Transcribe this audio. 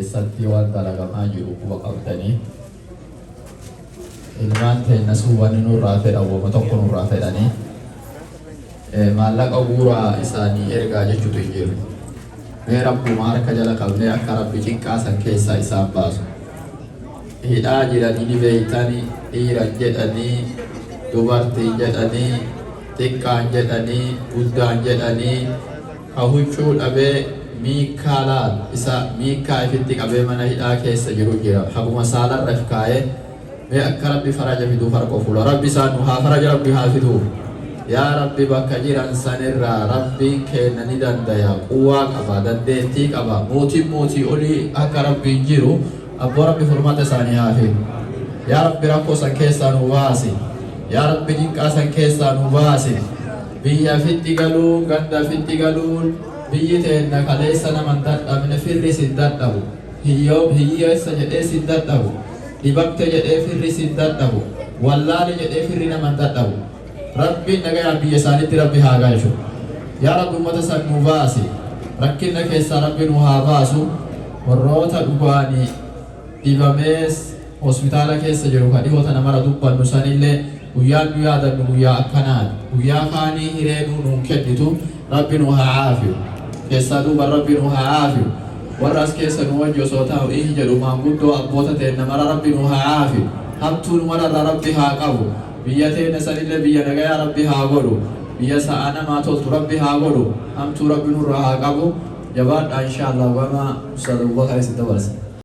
Keessatti waan dalagamaa jiru quba qabdanii. Ilmaan teennas wanni nurraa fedhan wama tokko nurraa fedhanii maallaqa guuraa isaanii ergaa jechuutu hin jiru. Mee Rabbuma harka jala qabnee akka Rabbi cinqaa san keessaa isaan baasu. Hidhaa jiranii ni beeytani, dhiiran jedhanii, dubartiin jedhanii, xiqqaan jedhanii, guddaan jedhanii, ka huccuu dhabee miikkaa laal isa miikkaa ifitti qabee mana hidhaa keessa jiru jira. Haguma saalarra if kaayee mee akka Rabbi faraja fiduuf harka fuula Rabbi isaan nu haa faraja Rabbi haa fiduuf. Yaa Rabbi, bakka jiran sanirraa Rabbiin keenna ni dandaya, quwwaa qaba, dandeettii qaba, mootiin mootii olii akka Rabbiin jiru. Abboo, Rabbi furmaata isaanii haa fidu. Yaa Rabbi, rakkoo san keessaa nu baasi. Yaa Rabbi, dinqaa san keessaa nu baasi. Biyya fitti galuun, ganda fitti galuun, biyyi teenna kaleessa nama hin dadhabne, firri sin dadhabu, hiyyeessa jedhee sin dadhabu, dhibamte jedhee firri sin dadhabu, wallaale jedhee firri nama hin dadhabu. Rabbiin nagayaan biyya isaaniitti Rabbi haa galchu. Yaa Rabbi, ummata san nu baasi, rakkinna keessaa Rabbi nu haa baasu. Warroota dhugaanii dhibamees hospitaala keessa jiru ka dhihoo tana mara dubbannu sanillee, guyyaan nu yaadannu guyyaa akkanaati. Guyyaa kaanii hireenuu nuun kennitu. Rabbi nu haa caafiyu, keessaa duuban Rabbi nu haa caafiyu. Warra as keessa nu wajji osoo taa'u ihi jedhu, maanguddoo abboota teenna mara Rabbi nu haa caafiyu, hamtuu nu mararraa Rabbi haa qabu. Biyya teenna sanillee biyya nagayaa Rabbi haa godhu, biyya sa'a namaa toltu Rabbi haa godhu, hamtuu Rabbi nurraa haa qabu. Jabaadhaa. Insha Allah, gama Ustaaz Abubakar isin dabarsa.